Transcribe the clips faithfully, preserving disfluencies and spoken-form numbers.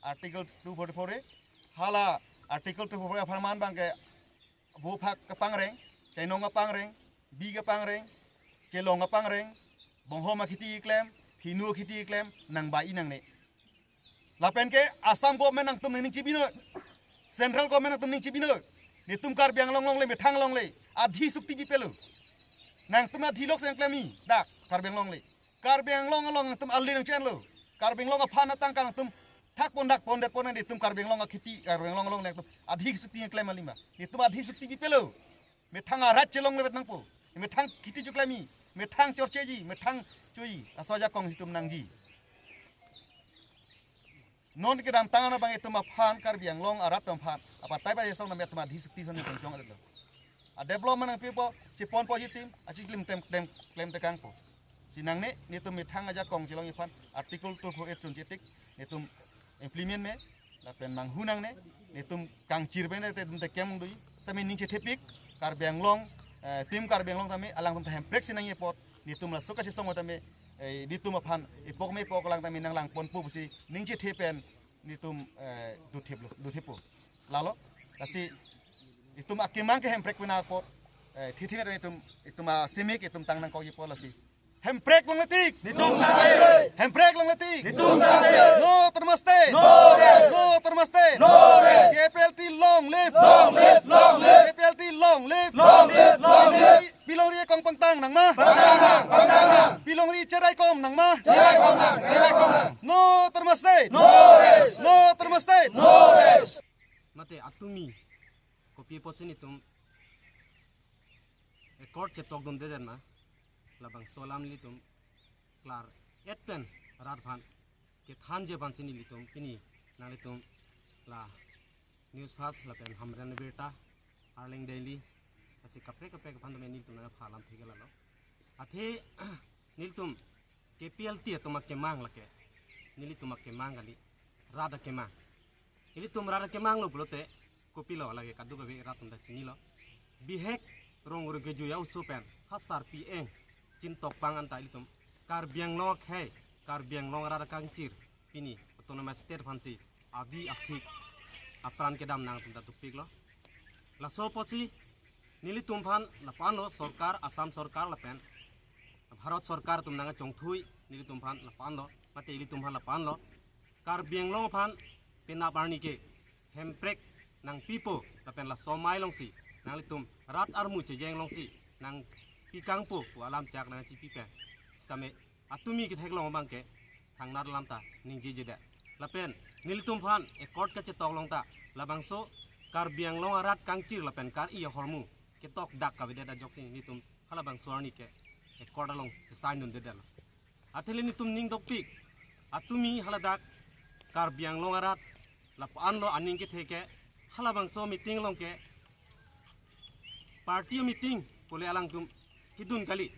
Article two forty-four A, hala Article two forty-four A apharman abangke vo phak kapangreng, chainong kapangreng, bi kapangreng, chelong kapangreng, bonghom akhiti keklem, phinu akhiti keklem, nangbai nangne. Lapen ke Assam government nangtum nangning chibino, Central government nangtum ning chibino. Netum Karbi Anglong alongle, methang alongle, adhi sukti pipelo. Nangtum adhi lok seng klemi, dak Karbi Anglong le. Karbi Anglong along nangtum ali nangchenlo. Karbi Anglong aphan atangka nangtum thak pon dak pon det pon netum Karbi Anglong akhiti, Karbi Anglong along nangtum adhi sukti klem alima. Netum adhi sukti pipelo. Methang arat chelongledet nangpo. Methang khiti cheklemi, methang chorcheji, methang choi, laso ajakong netum nangji. Non kedamtang abang itum aphan Karbi Anglong arat atum aphan apatai ba jesong name atum adhi sukti son itum chong adlo. A development nangpipo, chepon po jitim, achi klem tem klem klem tekangpo. Si nangne, netum methang ajakong chelongji aphan Article two forty-four A chun chetik, netum implement me, lapen manghu nangne, netum kangchir pen te netum tekem dui, sami ning chethepik, Karbi Anglong, eh, tim Karbi Anglong tame, alangtum ta hemprek si nangji apot, netum laso kachesong tame, eh, netum aphan, ipok me ipok alang tame nanglang ponpo pusi, ning chethe pen, netum, eh, dutheplo, duthepo. Lalo, lasi, itum akemang ke hemprek pina apot, eh, thithi netum, itum asimik, itum tang nangkokji apot lasi. Hemprek longletik. Netum sangse. Hemprek longletik. Netum sangse. No autonomous state. No rest. No autonomous state. No rest. K P L T long live. Long live, long live. K P L T long live. Long live, long live. Pilongri akong pangtang nangma. Pangtang nang, pangtang nang. Pilongri cheraikom nangma. Cheraikom nang, cheraikom nang. No autonomous state. No rest. No autonomous state. No rest. Mate atumi kopi apotsi netum accord chetok dundedet ma, labangso alam nelitum klar-et pen rat aphan kethanji aphansi nelitum pini nanglitum la News Fast lapen Hamren Birta, Arleng Daily, lasi kaprek kaprek aphan tame nelitum nangpha alam thek lalo. Athe nelitum K P L T atum akemang lake. Nelitum akemang kali. Rat akemang. Ilitum rat akemang lo pulote, kopilo lake kadokave rat atum ta chinilo. Bihek rong rong kejui a-oso pen, ha sarpi eng, chin tokpang anta ilitum Karbi Anglong akhei, Karbi Anglong rat akangchir, pini autonomous state aphansi, abi aphik, apran kedam nangtum ta tupiklo. Laso apotsi, nelitum aphan lapu-anlo sorkar, Assam sorkar lapen Bharat sorkar atum nangchongthui, nelitum aphan lapu-anlo, mate ilitum aphan lapu-anlo. Karbi Anglong aphan penap arni ke hemprek nangpipo lapen laso amei alongsi nanglitum rat armu chejeng alongsi nangpikangpo pu alam chak nangchipi pen. Sitame atumi ketheklong abang ke thangnat alam ta ningjejedet. Lapen nelitum aphan accord kachetok along ta labangso Karbi Anglong arat kangchir lapen kar-i ahormu ketok dak kavedet ajoksi nelitum halabangso arni ke accord along chesign dundedet. Athe nelitum ning dokpik, atumi haladak Karbi Anglong arat lapu-anlo aning kethe ke halabangso meeting along ke party meeting pule alangtum kedun kali.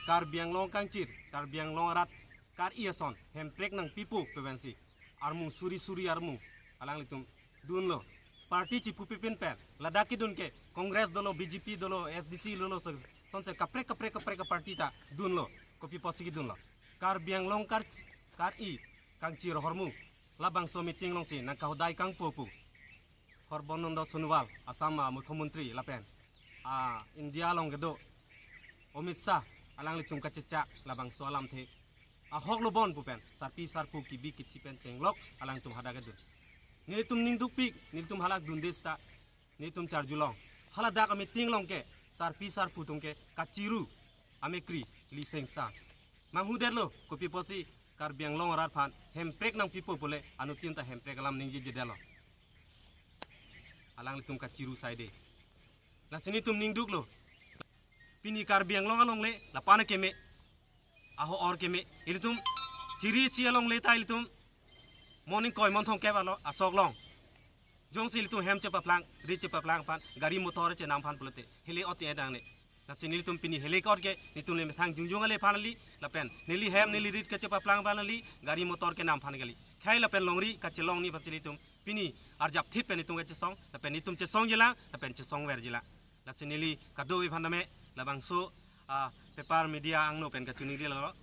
Karbi Anglong kangchir, Karbi Anglong arat kar-i ason hemprek nangpipo pu pensi armu suri suri armu alanglitum dunlo. Party chipu pipin pen ladak kedun ke Congress dolo, B J P dolo, S D C dolo, so- sonse kaprek kaprek kaprek party ta dunlo. Kopi apotsi kedunlo? Karbi Anglong kar kar-i kangchir ahormu labangso meeting alongsi nangkahodai kangpo pu Sarbananda Sonowal, Assam a Mukhyamantri lapen a India along kedo Amit Shah alanglitum kachechak labangso alamthe ahok lo bon pu pen sarpi sarpo kebi kethe pen chenglok alangtum hadak kedun. Nelitum ning dokpik, nelitum halak dunde seta nelitum charjulong. Haladak ameeting along ke sarpi sarpo atum ke kachiru amekri liseng sa. Manghudetlo, kopi apotsi Karbi Anglong arat aphan hemprek nangpipo pule anuttin ta hemprek alam ningjejedetlo. Alanglitum kachiru saide. Lasi nelitum ning duklo. Pini Karbi Anglong alongle lapu-an keme, aho-or keme, ilitum chiri chi alongle ta ilitum morning koi mon thomkep alo asok along. Jongsi ilitum hem chepaplang, rit chepaplang aphan, gari motor chenam aphan pulote, hele ot e dangne. Lasi nelitum pini hele ke ot ke, nelitum le methang jongjong ale aphan kali, lapen neli hem neli rit kachepaplang aphan kali, gari motor kenam aphan kali. Khei lapen longri kachelongji aphansi nelitum pini arjapthip pen nelitum kachesong, lapen nelitum chesongjilang, lapen chesongverjilang. Lasi neli kadokave aphan tame labangso, ah, paper media angno pen kachiningri lalo.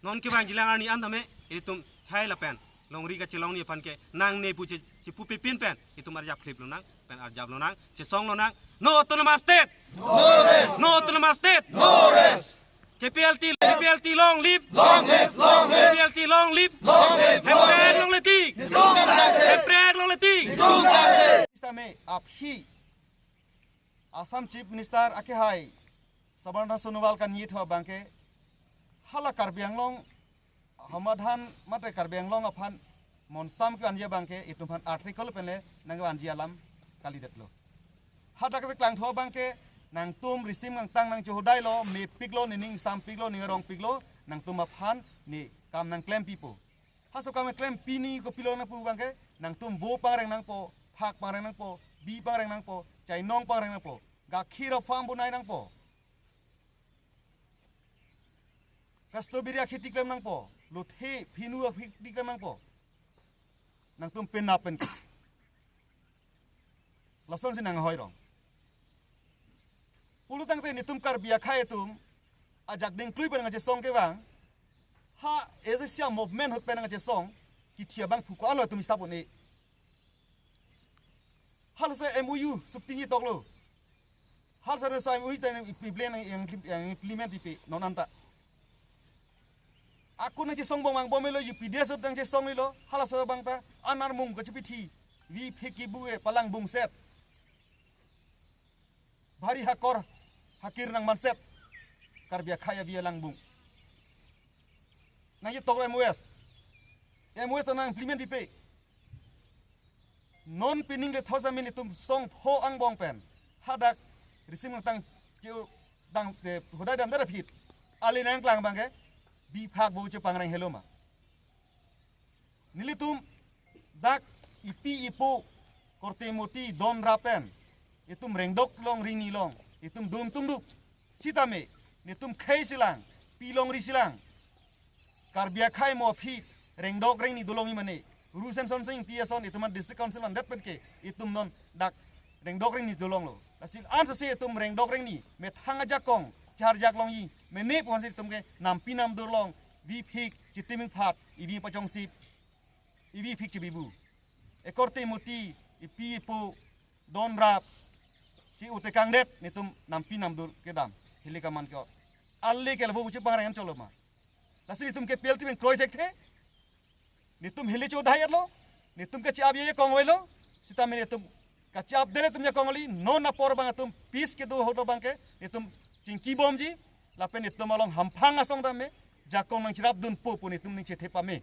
Non kevangjilang arni an tame ilitum khei lapen Longri kachelongji aphan ke nangne pu che, chepupe pin pen itum arjap khlip lonang, pen arjap lonang, chesong lonang. No autonomous state. No rest. No autonomous state. No rest. K P L T, K P L T long live. Long live, long live. K P L T long live. Long live, long live. Hemprek longle tik. Netum sase. Hemprek longle tik. Netum sase. Sitame aphi Assam Chief Minister akehai Sarbananda Sonowal kaningje thu abangke hala Karbi Anglong somadhan mate Karbi Anglong aphan monsam kevanji abangke itum aphan article penle nangvanji alam kalidetlo. Hadak kepeklang thu abangke nangtum risim kangtang nangchehodailo, mepiklo, nening sampiklo, ning arongpiklo, nangtum aphan ne kam nangklempipo. Halaso kam klempini kopilo nangpu abangke nangtum vo pangreng nangpo, phak pangreng nangpo, bi pangreng nangpo, chainong pangreng nangpo, gakhir a-farm bonai nangpo, ka-strawberry akheti klem nangpo, lothe phinu akheti klem nangpo. Nangtum penap pen ke lasonsi nanghoi rong. Pulotangte netum Karbi akhai atum ajak dingklui pen nangchesong kevang, ha Asia Movement ahut pen nangchesong, kithi abang phu ko-an lo itum hisap un-e. Halaso M O U sukti nitoklo. Halaso M O U ta implement, yang, yang implement pipe non anta. Ako nangchesong bom angbom lo, U P D S ahut nangchesong lilo, halaso abang ta an armung kachepithi, vi pheki bu e palang bungset. Bhari hakor hakir nangmanset. Karbi akhai avi alangbung. Nangchetok M O S. M O S ta nang implement pipe. Non pining le thos amin itum song pho angbong pen hadak risim kangtang keu dang te hodai dam dara phit. Ali nangklang abangke bi phak vo chepangreng helo ma. Nelitum dak ipi ipo korte moti don rapen itum rengdok long rini long itum dun tungduk. Sitame netum khei silang, pi longri silang. Karbi akhai mo aphi rengdok rengni dolongji mane. Rusen Sonsing T S on itum an District Council an det penke itum non dak rengdok rengni dolonglo. Lasi ansose itum rengdok rengni methang ajakong charjak longji mene ponsi itum ke nampi namdur long, vi phik, chitiming phat, ivi pachongsip, ivi phik chibibu. Ekorte moti, ipi ipo, don rap, chi utekang det, netum nampi namdur kedam, hili kaman ke. Alle ke labo uchi pangreng cholo ma. Lasi netum K P L T pen kroi thekthe. Netum hili chodai lo. Netum kachi-ap ye kongvelo. Sitame netum kachi-ap dele netum ya kongveli. Non apor abang atum peace kedo ahut abangke netum chingki bomji. Lapen netum along hamphang asong dam me. Jakong nangcherap dunpo pu netum ningchethe pame.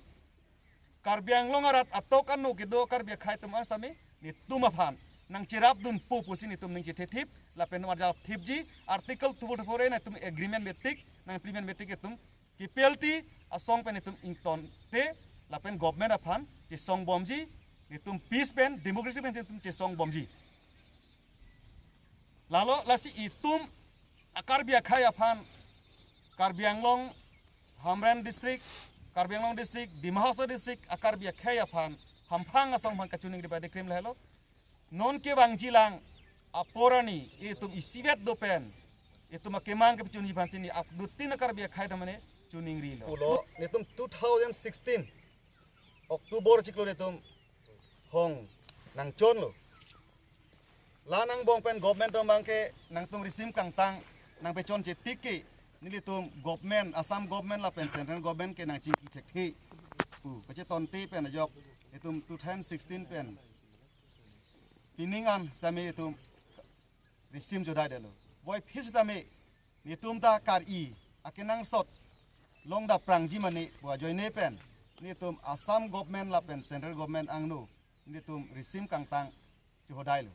Karbi Anglong arat atok ano kedo Karbi akhai atum an sitame netum aphan nangcherap dunpo pusi netum ningchethe thip. Lapen netum arjap thipji. Article two forty-four A netum agreement betik, nang implement betik itum K P L T asong pen itum ingtonte lapen government aphan chesong bomji, itum peace pen democracy pen itum chesong bomji. Lalo lasi itum a-Karbi akhai aphan Karbi Anglong, Hamren district, Karbi Anglong district, Dima Hasao district a-Karbi akhai aphan hamphang asong aphan kachiningri badi krim lahelo. Non kevangji lang apor arni itum isivet do pen itum akemang kepachunji aphan si ne apdutin a-Karbi akhai ta mane chiningrilo. Pulo netum two thousand sixteen October chiklo netum hong nangchonlo. La nangbong pen government atum abangke nangtum risim kangtang nangpechonche tik ke nelitum government, Assam government lapen central government ke nangchingki thekthe pu kachetonte pen ajok itum two thousand sixteen pen pining an sitame itum risim chodai detlo. Voiphit sitame netum ta kar-i akenangsot longdap prangji mane pu ajoine pen netum Assam government lapen central government angno netum risim kangtang chehodailo.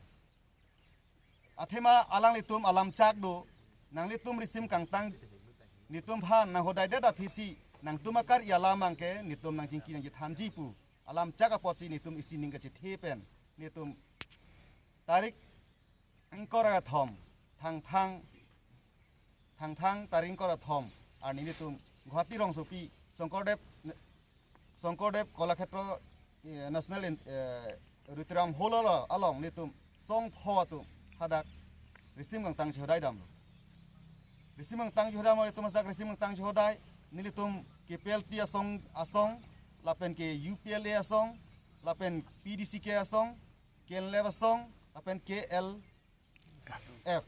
Athema alanglitum alam chak do, nanglitum risim kangtang netum aphan nanghodaidet aphisi nangtum akar-i alam abangke netum nangchingki nangchethanji pu alam chak apotsi netum isi ning kachethe pen netum tarik ingkoi ra kethom, Thangthang, Thangthang tarik ingkoi ra kethom arni netum Guwahati rongsopi Shankardev, Shankardev Kalakhetra, eh, National In-, eh, Auditorium Hall alo along netum song pho atum hadak risim kangtang chehodai damlo. Risim kangtang chehodai mo, netum hadak risim kangtang chehodai, nelitum K P L T asong, asong lapen ke U P L A asong, lapen P D C K asong, K L F asong, lapen K L F.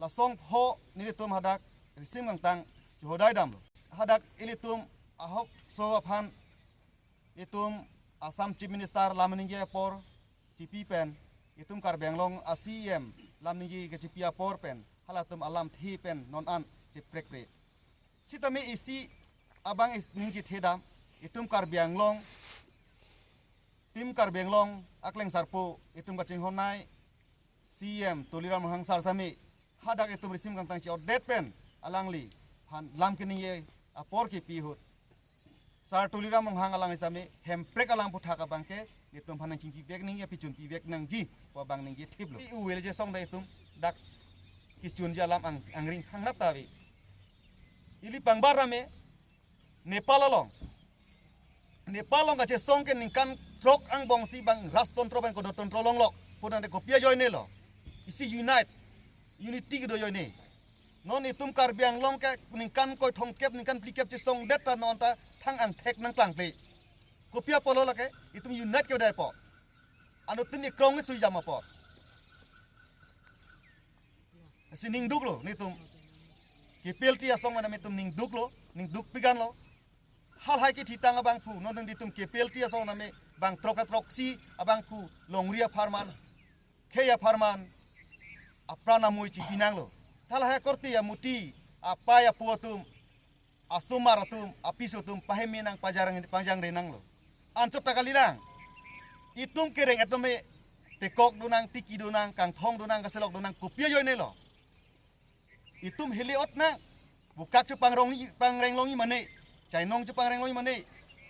La asong pho nelitum hadak risim kangtang chohodai damlo. Hadak ilitum ahokso aphan itum Assam Chief Minister lam ningje apor chipi pen, itum Karbi Anglong a C E M lam ningje kechipi apor pen, halatum alamthe pen non an cheprekpre. Sitame isi abang is-, ningje thedam, itum Karbi Anglong, tim Karbi Anglong akleng sarpo, itum kachinghonnei C E M Tuliram Ronghang sar sitame, hadak itum risim kangtang chodet pen, alangliphan lam keningje apor kipi ahut, sar Tuliram Ronghang alang sitame, Hemprek alang aphuthak abang ke, nelitum aphan nangchingpi vek nangji, apichun pi vek nangji pu abang ningje thiplo. Pi u village asong ta itum dak kechunji alam ang, angring thangnat ta ave. Ili pangbar tame Nepal along, Nepal along kachesong ke ningkan throk angbong si bang rajtontro bang kodottontro longlok. Pudang de kopi ajoinelo. Isi unite, unity kedo ajoine. Non itum Karbi Anglong ke ningkan koithomkep, ningkan phlikep chesongdet ta non ta thang angthek nangklangkle. Kopi apotlo lake, itum unite kedo apot. Anuttin ikrong sui jam apot. Si ningduklo nelitum. K P L T asong mana itum ningduklo, ningduk piganlo. Halahai kethitang abangphu, non nelitum K P L T asong name bang throk athroksi abangphu, longri apharman, khei apharman, apran amui chipinanglo. Halahai korte amuti, apai apo atum, asomar atum, apiso atum, paheme nang pajang, pajangre nanglo. Anchot ta kalilang. Itum kereng atum me tekok donang, tiki donang, kangthong donang, kaselok donang, kopi ajoinelo. Itum hili-ot nang, bukak chepangrong, pangreng longji mane, chainong chepangreng longji mane,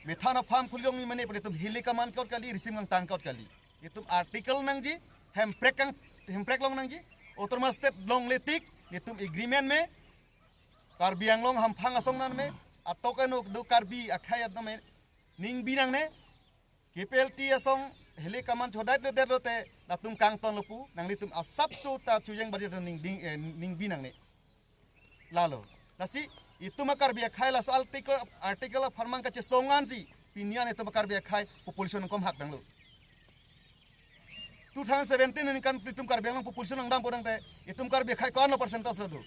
methan a-farm khuli longji mane, pada itum hili kaman kot kali, risim kangtang kot kali. Itum article nangji, Hemprek kang, Hemprek along nangji, Autonomous State longle tik, itum agreement me, Karbi Anglong hamphang asong nan me, atok eno do Karbi akhei atum me, ning binangne, K P L T asong hili kaman chodai lo det lote, latum kangtonlo pu, nanglitum asapso ta chujeng badi ning ding, eh, ning binangne. Lalo. Lasi, itum a-Karbi akhei laso article, article apharman kachesong ansi, pini an itum a-Karbi akhei population kom hak danglo. Two thousand seventeen aningkan itum Karbi Anglong population nangdam pudang te, itum Karbi akhei ko-anlo percentage lo do.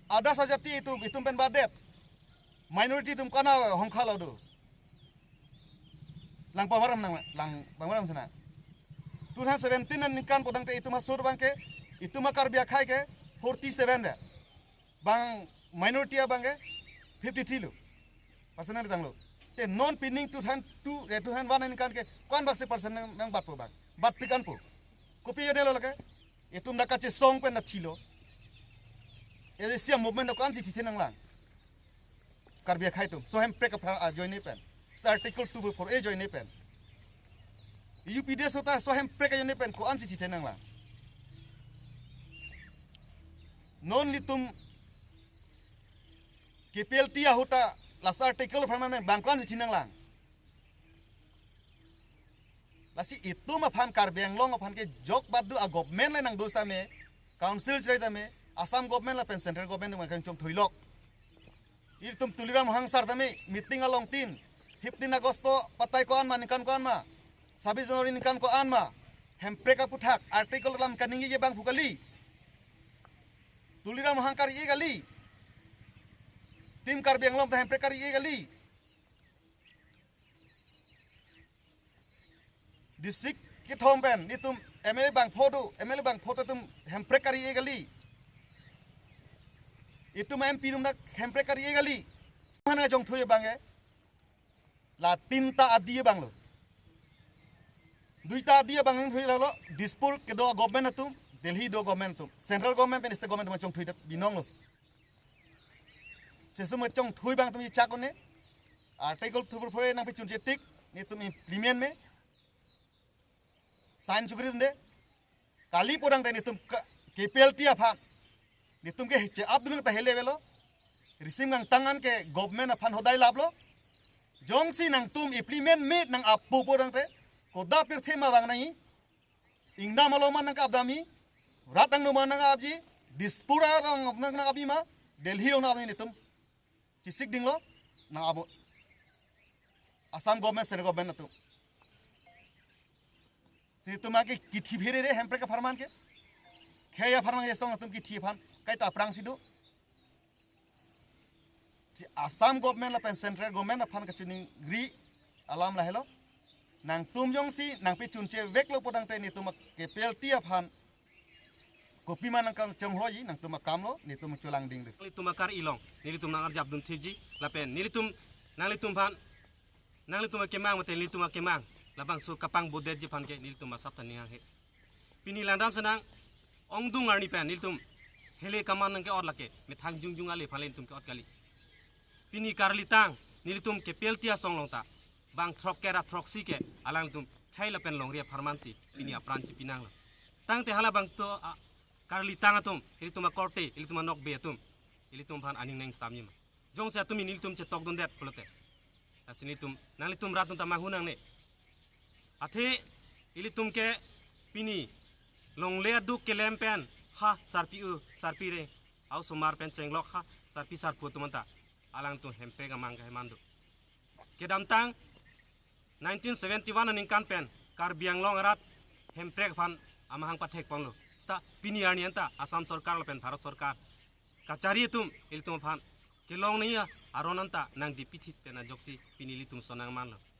Others ajati itum, itum pen badet. Minority atum ko-an ahongkha lo do. Lang pamaram nang, lang pamaram sana. Two thousand seventeen aningkan pudang te itum asur abang ke, itum a-Karbi akhei ke forty seven de. Bang minority abang ke fifty three lo. Percent nangtanglo. Te non pining two thousand two, eh, two thousand one aningkan ke ko-an bak si percent nang, nangbatpo bang. Bat pikanpo. Kopi ajoinelo lake. Itum dak kachesong pen nathilo. Isi a-movement ko-ansi thithe nanglang. Karbi akhei atum. So Hemprek apha ajoine pen. Sa Article two four four A ajoine pen. U P D so ta so Hemprek ajoine pen ko-ansi thithe nanglang. Non nelitum K P L T ahut ta laso article apharman bang ko-ansi thi nanglang. Lasi itum aphan Karbi Anglong aphan kejok badu a-government le nangdo sitame, council chiri tame, Assam government lapen central government nang kangchongthuilok. Itum Tuliram Ronghang sar tame, meeting along tin, fifteen August patai ko-an ma, ningkan ko-an ma, sabis January ningkan ko-an ma, Hemprek aphuthak, article lam kaningje abangphu kali. Tuliram Ronghang kari-e kali. Tim Karbi Anglong ta Hemprek kari-e kali. District kethom pen, itum M L A bangpho do, M L A bangpho ta itum Hemprek kari-e kali. Itum M P atum dak Hemprek kari-e kali. Mana jongthui abang e. La tinta adi abang lo. Duita adi abang jongthui lalo, Dispur kedo government atum, Delhi do government atum, central government pen state government atum jongthui dat binong lo. Sesum jongthui abang atum chak one. Article two four four nangpichun chetik, nelitum implement me. Sign chukri dunde. Kali pudang te nelitum ke, K P L T aphan. Nelitum ke che-ap dunde ta hele avelo. Risim kangtang an ke government aphan hodai laplo. Jongsi nangtum implement me nang-appo pudang te. Koda pirthe ma vang nangji. Ingdam along ma nang-ap damji. Rat angno ma nang-apji. Dispur along nang, nang-apji ma. Delhi along nang-apji nelitum. Kisik dinglo, nang abo Assam government, central government atum. Si itum ake kithi pherere Hemprek apharman ke. Khei apharman ke song atum kithi aphan kaita aphrang si do. Si Assam government lapen central government aphan kachiningri alam lahelo. Nangtum jongsi nangpi chunche veklo putangte netum ke P L T aphan kopima nangkangchonghoji, nangtum akamlo, netum cholang ding de. Nelitum akar ilong, nelitum nang arjap dun thipji, lapen nelitum, nanglitum aphan, nanglitum akemang mate nelitum akemang, labangso kapang bodetji aphan ke nelitum asap ta ning hanghe. Pini langdam senang ongdung arni pen nelitum hele kaman nangke-ot lake, methang jongjong ale aphan le nelitum ke-ot kali. Pini karlitang nelitum ke P L T asong along ta bang throkkep ra throksi ke alangtum khei lapen longri apharman si pini apran chipinanglo. Tangte halabangso a, karlitang atum, ilitum akorte, ilitum anokbe atum, ilitum aphan aning nangsamji ma? Jongsi atum nelitum chetok dundet pulote, lasi nelitum, nanglitum rat atum ta manghu nangne. Athe ilitum ke pini longle aduk kelem pen ha sarpi-o, sarpire, a-osomar pen chenglok ha sarpi sarpo atum anta alangtum Hemprek amang kaheman do. Kedamtang nineteen seventy-one aningkan pen Karbi Anglong arat Hemprek aphan amahang pathek ponlo. Seta pini arni anta Assam sorkar lapen Bharat sorkar kachari atum ilitum aphan kelong nangji aron anta nangdi pithit pen ajoksi pini ilitum sonang manlo.